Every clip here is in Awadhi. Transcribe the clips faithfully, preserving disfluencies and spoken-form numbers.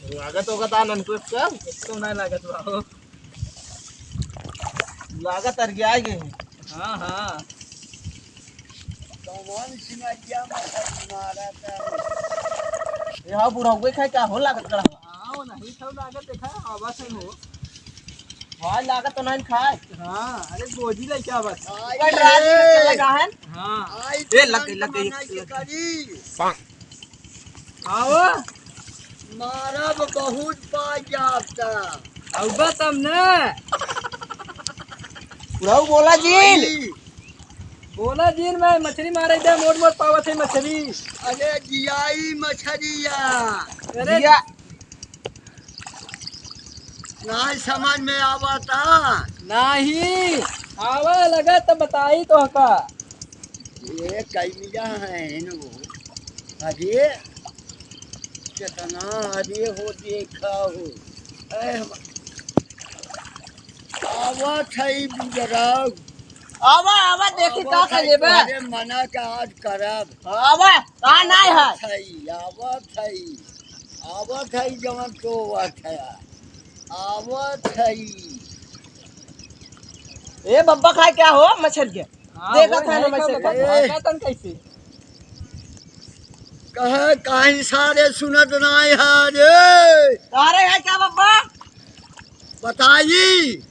लागत होगा ता ननकुस का? तो नहीं लागत बा हो। लागत अर गया आगे। हाँ, हाँ। कौन सिमरिया में मारा था? ये हाँ, बुढ़ौगे खाए का हो लागत करा? हाँ, वो नहीं सब लागत देखा, आवाज है वो। हाँ, लागत तो नहीं खाए। हाँ, अरे गोजी ले क्या बात? आई पर राजी रे। में चला जा है। हाँ। आई ए, लग गई, लग गई, जमाना के लग गई। करी। आओ। मारब बहुत पा जाता। अउबा तब न। बुढ़ऊ बोला जिन। आई। बोला जिन, मैं मछली मारे दे, मोट मोट पावत है मछली। अरे जियाई मछलिया। अरे जिया। नाहीं समझ में आवता। नाहीं, आवा लगा त बताई तोहका। ये कैमिया है इनको। अरे, कितना अरे हो देखा हो। ए, आवत है बुजरग। आवा, आवा, देखी का आवत है, खा लेबा। तोहरे मना का आज करब। आवा, का नाय है? आवत है, आवत है, आवत है, जवन तो आवत है, आवत है। ए बब्बा खाए क्या हो मछर के? हाँ, देखा वो था ना नहीं मछर का के। बता, ए। भागा तन कैसे? कहे काहे सारे सुनत नाय है रे। अरे है क्या बब्बा? बताई।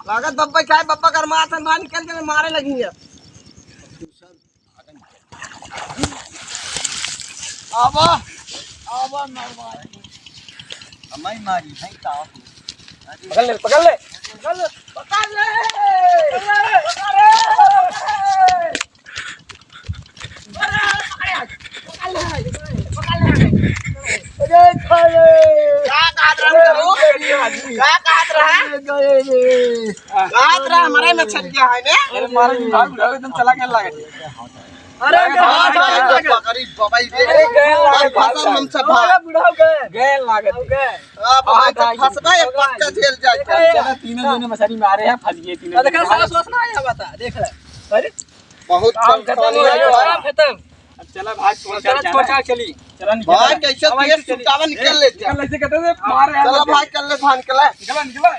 लागत बब्बा क्या है? बब्बा गरमात है, बाहर निकल के मारे लगी है। आवा, आवा मरवा। हमारी मारी है का? पकड़ ले, पकड़ ले। पकड़ ले, पकड़ ले। पकड़ ले, पकड़ ले। अरे, पकड़ ले, पकड़ ले, पकड़ ले। अरे, साले। का कहत रहा तू? का कहत रहा? अरे, गए रे। कहत रहा, हमारे में छट गया है ने? अरे, मारे बुढ़ा, बुढ़ा एकदम चला के लागे। अरे, अरे, गए, गए, गए। अरे, गए, गए। हम सब अरे, बुढ़ा हो गए। गए लागत। हो गए। अब हम सब फंसबा, एक पक्का जेल जाए। चला, तीनों जने मछली मारे हैं, फंस गए तीनों अरे, जने। सास वास ना आया बता, देख ले। अरे, बहुत काम खत्म परेशानी हो गया, है। काम खत्म। अब चला भाई, छोड़ चला, छाड़, छोड़ छाड़ चली। चला निकल। भाई, कैसे अब ऐसे तेज चली। सुटावा निकल ले जा। निकल, ऐसे कहते थे, मार यार, चला निकल। भाई, कर ले, भान के ले। निकल, निकल।